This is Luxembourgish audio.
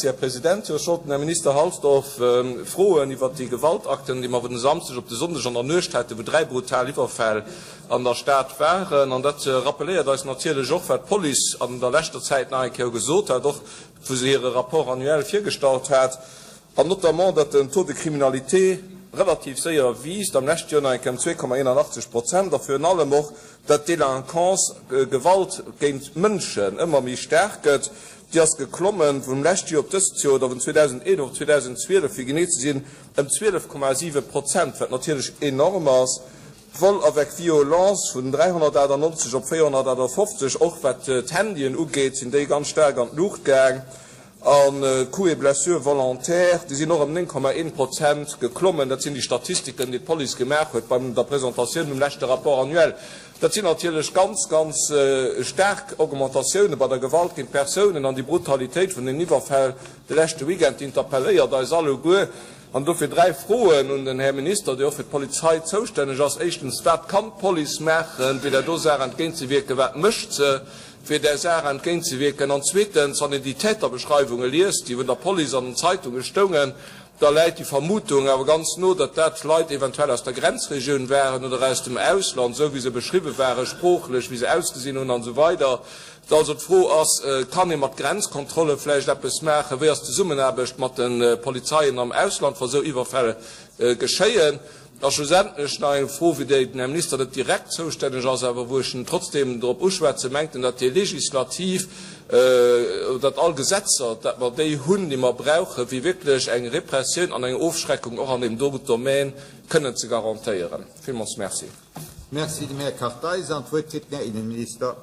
Här President. Jo, ech wollt den Här Minister Halsdorf froen iwwert déi Gewaltakten, déi mer vun e Samschdeg op de Sonndeg an der Nuecht haten, wou 3 brutal Iwwerfäll an der Stad waren. An dat rappeléiert eis natierlech och, wat d'Police an der leschter Zäit nach eng Kéier gesot hat, och wou se hire Rapport annuel virgestallt hat, an notamment, datt den Taux de criminalité relativ séier wiisst, am leschte Joer nach eng Kéier ëm 2,81 Prozent, a virun allem och, datt d'Delinquance, Gewalt géint Mënschen, ëmmer méi staark gëtt. Déi ass geklommen vum lescht Joer op dëst Joer, oder vun 2011 op 2012, fir genee ze sinn, ëm 12,7 Prozent, wat natierlech enorm ass. Vol avec violence vun 398 op 458, och wat d'Handyen ugeet, sinn déi ganz staark an d'Luucht gaang. An d'Coups et blessures volontaires, déi sinn och ëm 9,1 Prozent geklommen. Dat sinn déi Statistiken, déi d'Police gemaach huet bei der Presentatioun vum leschte Rapport annuel. Dat sinn natierlech ganz, ganz staark Augmentatioune bei der Gewalt géint Persounen an déi Brutalitéit vun den Iwwerfäll de leschte Weekend, déi interpelléiert eis alleguer. An dofir dräi Froen un den Här Minister, dee och fir d'Polizei zoustänneg ass. Éischtens, Wat kann d'Police maachen, fir där do Saach entgéintzewierken? Wat mécht se, fir där Saach entgéintzewierken? An zweetens, wann een déi Täterbeschreiwunge liest, déi vun der Police an den Zeitunge stoungen, da läit déi Vermutung awer ganz no, datt dat Leit eventuell aus der Grenzregioun waren oder aus dem Ausland, esou wéi se beschriwwe waren, sproochlech, wéi se ausgesinn hunn an esou weider. Also d'Fro ass, Kann ee mat Grenzkontrolle vläicht eppes maachen? Wéi ass d'Zesummenaarbecht mat de Polizeien am Ausland, wa sou Iwwerfäll geschéien? A schlussendlech nach eng Fro, fir déi den Här Minister net direkt zoustänneg ass, awer wou ech en trotzdem drop uschwätzen, Mengt en, datt déi legislativ, datt all Gesetzer, datt mer déi hunn, déi mer brauchen, fir wierklech eng Repressioun an eng Ofschreckung och an deem do Domän kënnen ze garantéieren? Villmools Merci. Merci dem Här Kartheiser. An d'Wuert kritt den Här Innenminister.